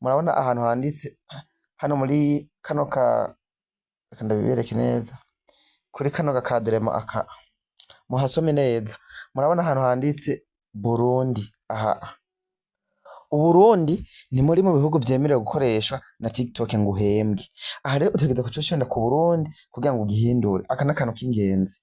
Murabona ahantu handitse hano muri kano ka, reka ndabibereke neza, kuri kano gakaderema aka, muhasome neza. Murabona ahantu handitse Burundi. Aha Uburundi ni muri mu bihugu vyemerewe gukoreshwa na TikTok ngo uhembwe. Aha rero utegereza kuca ufyonda ku Burundi kugira ngo ugihindure. Aka n'akantu k'ingenzi,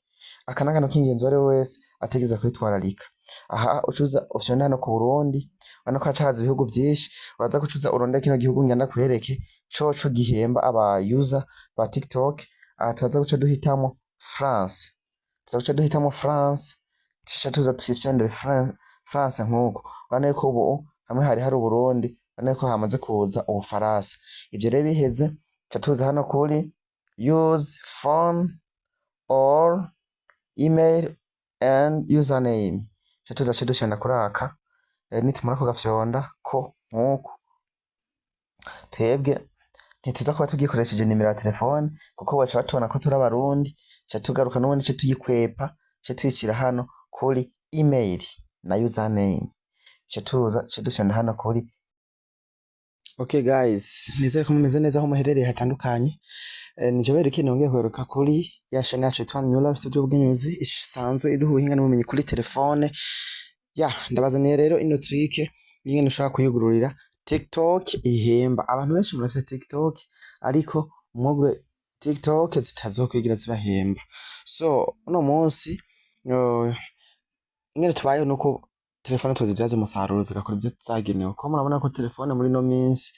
aka n'akantu k'ingenzi uwari we wese ategerezwa kwitwararika. Aha ucuza ufyonda hano ku Burundi, urabona ko haca haza ibihugu vyinshi. Uraza kucuza urondere kino gihugu ngenda kwereke coco gihemba aba user ba TikTok. Aha turaza guca duhitamwo France, tuza guca duhitamwo France, tuca tuza twifyondere France nk'uko urabona yuko ubu hamwe hari hari Uburundi, urabona yuko hamaze kuza Ubufaransa. Ivyo rero biheze, tuca tuza hano kuri "Use phone or email and username", tuca tuza ce dufyonda kuri aka. Nitumara kugafyonda ko nk'uku, twebwe ntituza kuba tugikoresheje nimero ya telefone kuko baca batubona ko turi Abarundi. Tuca tugaruka n'ubundi, ce tuyikwepa, ce tuyishira hano kuri email na username, ce tuza ce dufyonda hano kuri. Okay guys, nizere ko mumeze neza aho muherereye hatandukanye. Ni jewe Eric, nongeye kugaruka kuri ya chaîne yacu yitwa New Life Studio Bugenyuzi, isanzwe iduha ubuhinga n'ubumenyi kuri telefone. Ya, ndabazaniye rero ino trick y'ingene ushobora kuyugururira TikTok ihemba. Abantu benshi murafise TikTok, ariko mwugure TikTok zitazokwigira zibahemba. So uno munsi ingene tubayeho nuko telefone tuzivyaza umusaruro zigakora ivyo zagenewe, kuko murabona ko telefone muri ino minsi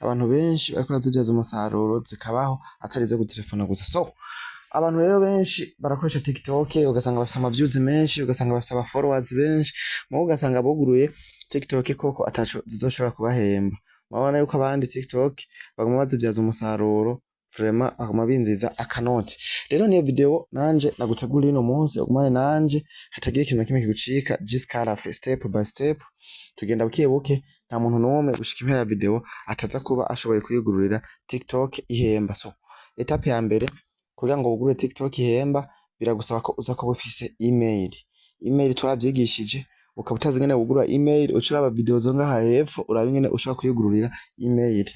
abantu benshi bariko barazivyaza umusaruro, zikabaho atari izo gutelefona gusa. So abantu rero benshi barakoresha TikTok, ugasanga bafise ama views menshi, ugasanga bafise aba followers benshi, mugo ugasanga buguruye TikTok koko ataco zizoshobora kubahemba. Murabona yuko abandi TikTok baguma bazivyaza umusaruro, vraiment baguma binjiza akanoti. Rero niyo video nanje naguteguriye uno munsi. Ugumane nanje hatagira ikintu na kimwe kigucika jusqu'à la fin, step by step, tugenda buke buke. Nta muntu n'umwe gushika impera ya video ataza kuba ashoboye kwiyugururira TikTok ihemba. So étape ya mbere kugira ngo wugurure TikTok ihemba, biragusaba ko uza kuba ufise email. Email twaravyigishije. Ukaba utazi ingene wugurura email, uca uraba video zo ngaha hepfo, urabe ingene ushobora kwiyugururira email.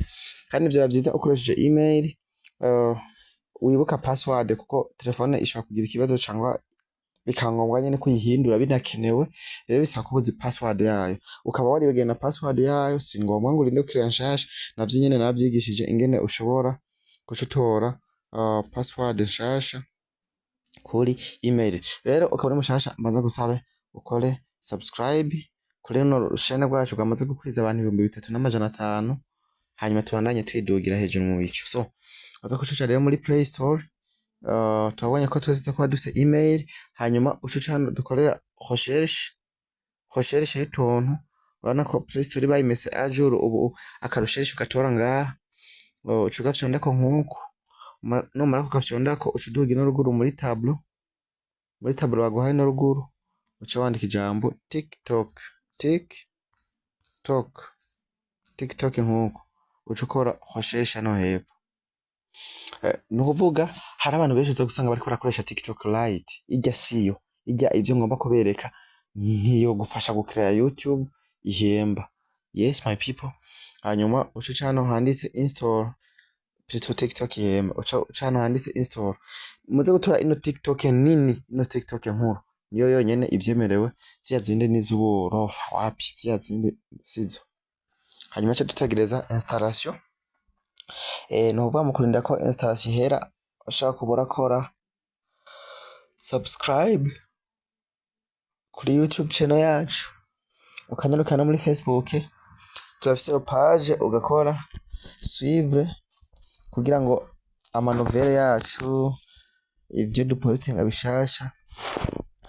Kandi vyoba vyiza ukoresheje email wibuka password, kuko telefone ishobora kugira ikibazo cangwa bikaba ngombwa nyene ko uyihindura binakenewe. Rero bisaba kuba uzi password yayo. Ukaba waribagiwe na password yayo, si ngombwa ngo urinde gukira nshasha. Navyo nyene naravyigishije ingene ushobora guca utora password nshasha kuri email. Rero ukaba uri mushasha, mbanza gusabe ukore subscribe kuri runo chaîne rwacu rwamaze gukwiza abantu 3500, hanyuma tubandanye twidugira hejuru mu bicu. So waza kucuca rero muri Play Store, turabonye ko twese kuba dufise email, hanyuma ucuca hano dukorera recherche y'utuntu. Urabona ko Play Store bayimese à jour ubu, aka recherche ugatora ngaha, uca ugafyondako nk'uku. Numara kugafyondako, uca uduga ino ruguru muri tableau baguhaye ino ruguru, uca wandika ijambo TikTok, TikTok, TikTok nk'uko, uca ukora recherche hano hepfo. Ni ukuvuga hari abantu benshi uza gusanga bariko barakoresha TikTok Lite. Irya siyo irya. Ivyo ngomba kubereka ntiyo gufasha gukrea YouTube ihemba. Yes my people, hanyuma uca uca hano handitse install, plutôt TikTok ihemba, uca uca hano handitse install. Muze gutora ino TikTok nini, ino TikTok nkuru, niyo yonyene ivyemerewe. Ziriya zindi niz'uburofa, wapi, ziriya zindi sizo. Hanyuma ce dutegereza installation. Ni ukuvuga mu kurinda ko installation ihera, ushaka kuba urakora subscribe kuri YouTube channel yacu, ukanyarukira no muri Facebook, turafise page, ugakora suivre kugira ngo ama nouvelles yacu, ivyo dupostinga bishasha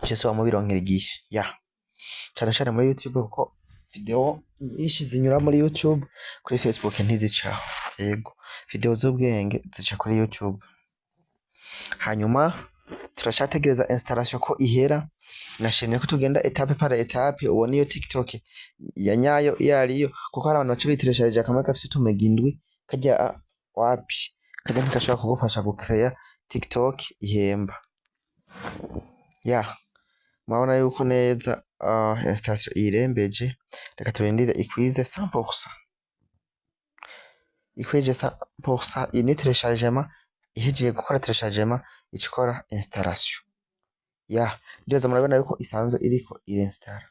vyose wama ubironkera igihe, ya cane cane muri YouTube, kuko video nyinshi zinyura muri YouTube, kuri Facebook ntizicaho. Yego, video z'ubwenge zica kuri YouTube. Hanyuma turacategereza installation ko ihera. Nashimye ko tugenda étape par étape, ubona iyo TikTok ya nyayo iyo ariyo, kuko hari abantu baca biteresheje kamwe gafise utumega 7 karya. Wapi, karya ntigashobora kugufasha gucrea TikTok ihemba. Ya, murabona yuko neza installation irembeje. Reka turindire ikwize 100%. Ikwije 100%, iyi ni téléchargement. Ihejeje gukora téléchargement, ica ikora installation. Ya, ndibaza murabona yuko isanzwe iriko irinstalla.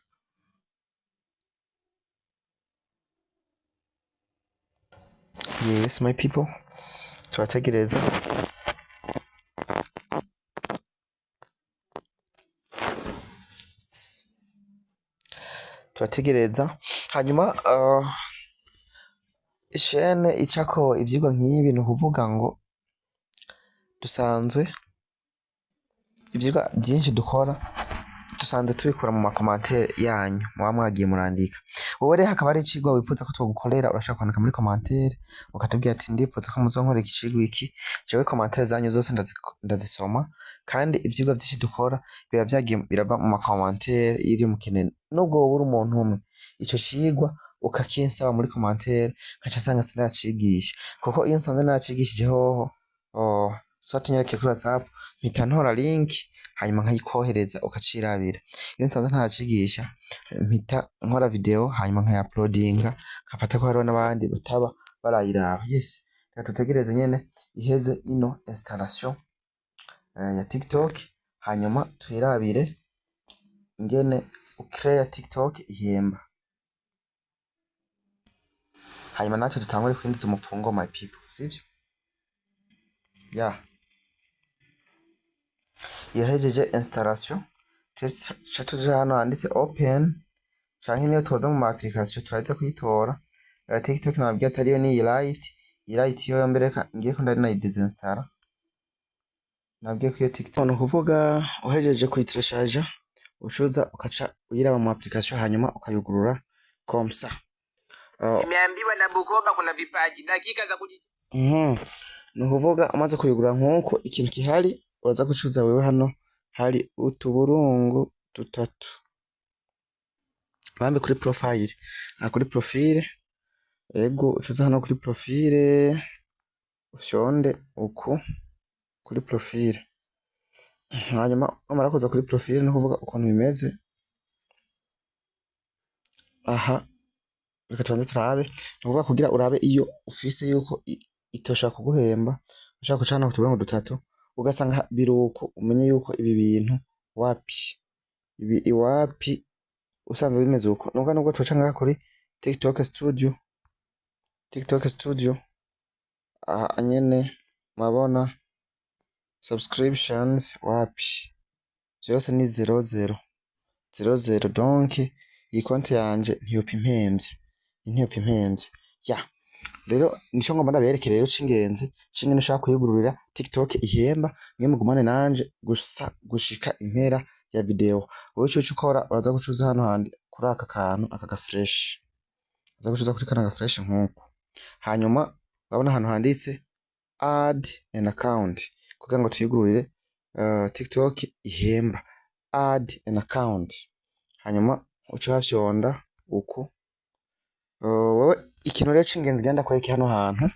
Yes, my people, turategereza. Turategereza, hanyuma chaîne icako ivyigwa nk'ibi, ni ukuvuga ngo dusanzwe ivyigwa vyinshi dukora dusanzwe tubikura mu ma commentaires yanyu muba mwagiye murandika. Wowe rero hakaba hari icigwa wifuza ko twogukorera, urashobora kwandika muri commentaire ukatubwira ati: "Ndipfuza ko muzonkorera iki cigwa iki." Jewe commentaire zanyu zose ndazisoma, kandi ivyigwa vyinshi dukora biba vyagiye birava mu ma commentaires y'ivyo mukeneye. Nubwo woba uri umuntu umwe, ico cigwa ukakinsaba muri commentaire, nkaca nsanga sinacigisha, kuko iyo nsanze naracigishije hoho, oh, soit unyereke kuri WhatsApp, mpita ntora link hanyuma nkayikohereza ukacirabira. Iyo nsanze ntaracigisha, mpita nkora video hanyuma nkaya uploadinga, nkafata ko hariho n'abandi bataba barayiraba. Yes, reka dutegereze nyene iheze ino installation ya TikTok, hanyuma twirabire ingene ucrea TikTok ihemba, hanyuma natwe dutangure kwinjiza umupfungo, my people, sivyo? Ya, yahejeje installation. Tuca tuja hano handitse open, canke niyo toza mu ma application turaza kuyitora. TikTok nababwiye atariyo, ni iyi Lite. Iyi Lite yoyo mbere reka ngiye ko ndari nayidesinstalla. Nabwiye ko iyo TikTok, ni ukuvuga uhejeje kuyitereshaja, ucuza ukaca uyiraba mu application, hanyuma ukayugurura comme ça. Nimeambiwa na Bukoba kuna vipaji, dakika za kuji Ni ukuvuga umaze kuyugurura nk'uko, ikintu gihari uraza gucuza wewe hano hari utuburungu dutatu bambe kuri profile, aha kuri profile. Ego, ucuza hano kuri profile, ufyonde uku kuri profile. Hanyuma numara kuza kuri profile, ni ukuvuga ukuntu bimeze aha, reka tubanze turabe. Ni ukuvuga kugira urabe iyo ufise yuko itoshobora kuguhemba, ushaka guca hano ku tuburungu dutatu, ugasanga biruko, umenye yuko ibi bintu wapi, ibi iwapi. Usanzwe bimeze uko, nubwo toca ngaha kuri TikTok Studio, TikTok Studio aha nyene murabona subscriptions wapi, vyose ni zero zero zero zero. Donc iyi konti yanje ntiyopfa impemvye, ntiyopfa impemvye. Ya, rero nico ngomba ndabereke rero c'ingenzi c'ingene ushaka kuyugururira TikTok ihemba. Mwe mugumane nanje gusa gushika impera ya video. Wowe ico uca ukora, uraza gucuza hano handi kuri aka kantu, aka ga flèche, uza gucuza kuri kano ga flèche nkuko. Hanyuma urabona ahantu handitse add an account, kugira ngo tuyugururire TikTok ihemba, add an account. Hanyuma uca uhafyonda uku. Wewe ikintu rero c'ingenzi genda kwereka hano hantu,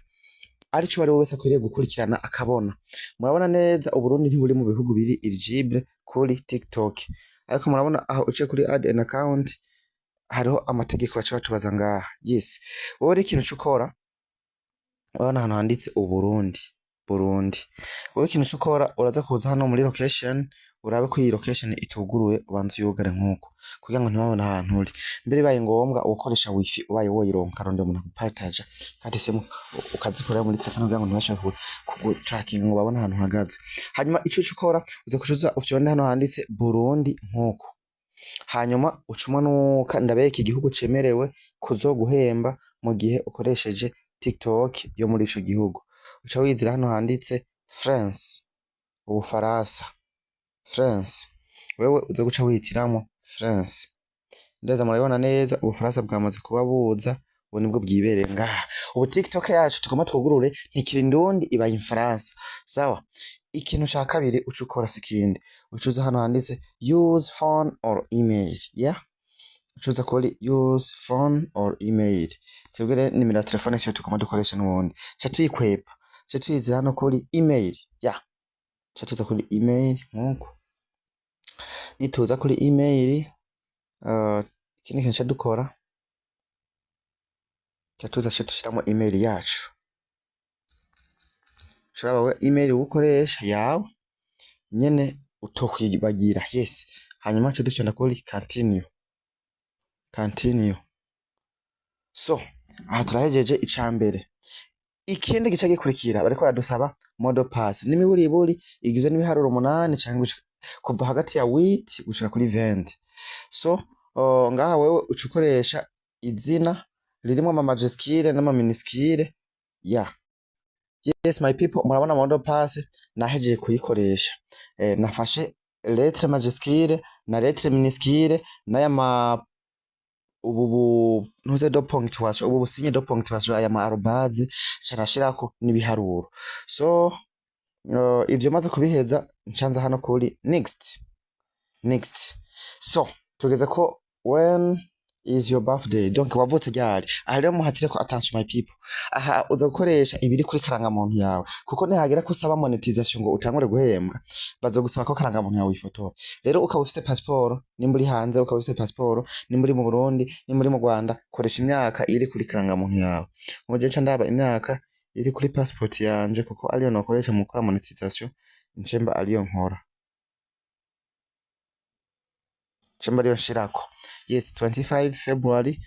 arico uwari wese akwiriye gukurikirana akabona. Murabona neza Uburundi ntiburi mu bihugu biri eligible kuri TikTok, ariko murabona aho uciye kuri add an account hariho amategeko baca batubaza ngaha. Yes, wowe rero ikintu ukora, urabona ahantu handitse Uburundi, Burundi. Wowe ikintu ukora, uraza kuza hano muri location, urabe ko iyi location ituguruye, ubanze uyugare nkuko kugira ngo ntibabone ahantu uri. Mbere bibaye ngombwa ukoresha wifi, ubaye woyironka, arondera umuntu agupartaja kandi simu ukazikorera muri telefone kugira ngo ntibashake kugutrackinga ngo babone ahantu uhagaze. Hanyuma ico uca ukora, uza kucuza ufyonde hano handitse Burundi nkuko, hanyuma uca umanuka, ndabereka igihugu cemerewe kuzoguhemba mu gihe ukoresheje TikTok yo muri ico gihugu. Uca wizira hano handitse France, Ubufaransa, France. Wewe uza guca wihitiramwo France. Ndeza murabibona neza, Ubufaransa bwamaze kuba buza, ubu nibwo bwibereye ngaha. Ubu TikTok yacu tugomba twugurure ntikiri ndundi, ibaye Imfaransa. Sawa, ikintu ca kabiri uca ukora si ikindi, uca uza hano handitse use phone or email. Yeah, uca uza kuri use phone or email. Twebwe rero nimero ya telefone siyo tugomba dukoresha n'ubundi, ca tuyikwepa, ca tuyizira hano kuri email. Yeah, ca tuza kuri email nkuko. Nituza kuri email, ikindi kintu ca dukora, ca tuza ca dushiramo email yacu. Ushobora we email ukoresha yawe nyene utokwibagira. Yes, hanyuma ce dufyonda kuri continue, continue. So aha turahejeje icambere. Ikindi gice gikurikira, bariko baradusaba mot de passe n'imiburiburi igizwe n'ibiharuro 8 canke kuva hagati ya 8 gushika kuri 20. So ngaha wewe uca ukoresha izina ririmwo ama majuscule n'ama minuscule ya. Yes, my people, murabona mot de passe nahejeje kuyikoresha. Nafashe lettre majuscule na lettre minuscule n'aya ma ubu bu ntuze de ponctuation, ubu busigne de ponctuation, aya ma arobase, nca nashirako n'ibiharuro. So ivyo maze kubiheza, ncanza hano kuri next, next. So tugeze ko when is your birthday, donc wavutse ryari. Aha rero muhatireko attention, my people. Aha uza gukoresha ibiri kuri karangamuntu yawe, kuko nihagera ko usaba monetization ngo utangure guhembwa, bazogusaba ko karangamuntu yawe uyifotora. Rero ukaba ufise passport nimba uri hanze, ukaba ufise passport nimba uri mu Burundi, nimba uri mu Rwanda, koresha imyaka iri kuri karangamuntu yawe. Mu gihe nca ndaba imyaka iri kuri passport yanje, kuko ariyo nokoresha mu gukora monetization, nce mba ariyo nkora, nce mba ariyo nshirako. Yes, 25 February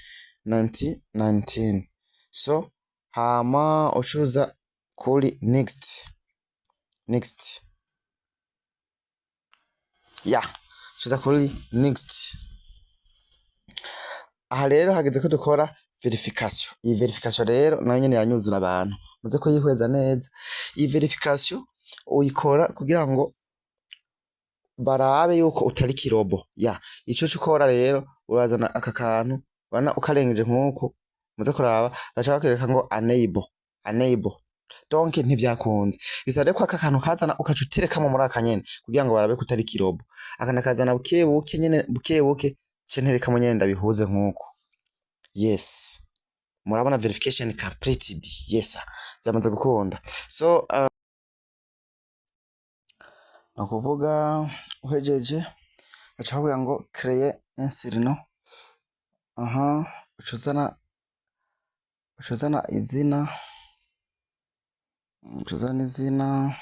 1919. So hama ucuza kuri next, next. Ya, ucuza kuri next. Aha rero hageze ko dukora verification. Iyi verification rero nayo nyene yanyuzura abantu, muze kuyihweza neza. Iyi verification uyikora kugira ngo barabe yuko utari kirobot. Ya, ico uca ukora rero, urazana aka kantu ubona ukarengeje nkuku, muze kuraba, baca bakwereka ngo unable, unable, donc ntivyakunze. Bisaba rero ko aka kantu kazana ukaca uterekamwo muri aka nyene kugira ngo barabe ko utari kirobot. Aka ndakazana buke buke nyene, buke buke, ce nterekamwo nyene ndabihuze nkuku. Yes, murabona verification completed. Yes, vyamaze gukunda. So ni ukuvuga uhejeje, baca bakubwira ngo créer un surnom. Aha uca uzana izina, uca uzana izina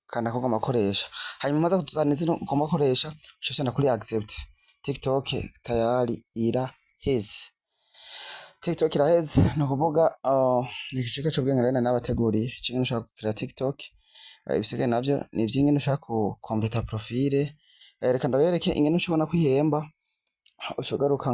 kanaka ugomba gukoresha. Hanyuma umaze kuzana izina ugomba gukoresha, uca ufyonda kuri accept. TikTok tayari iraheze, TikTok iraheze. Ni ukuvuga ni igicika c'ubwenge rero nari nabateguriye c'ingene ushobora gukora TikTok. Ibisigaye navyo ni ivy'ingene ushaka ku completa profile. Reka ndabereke ingene ushobora kwihemba. Uca ugaruka.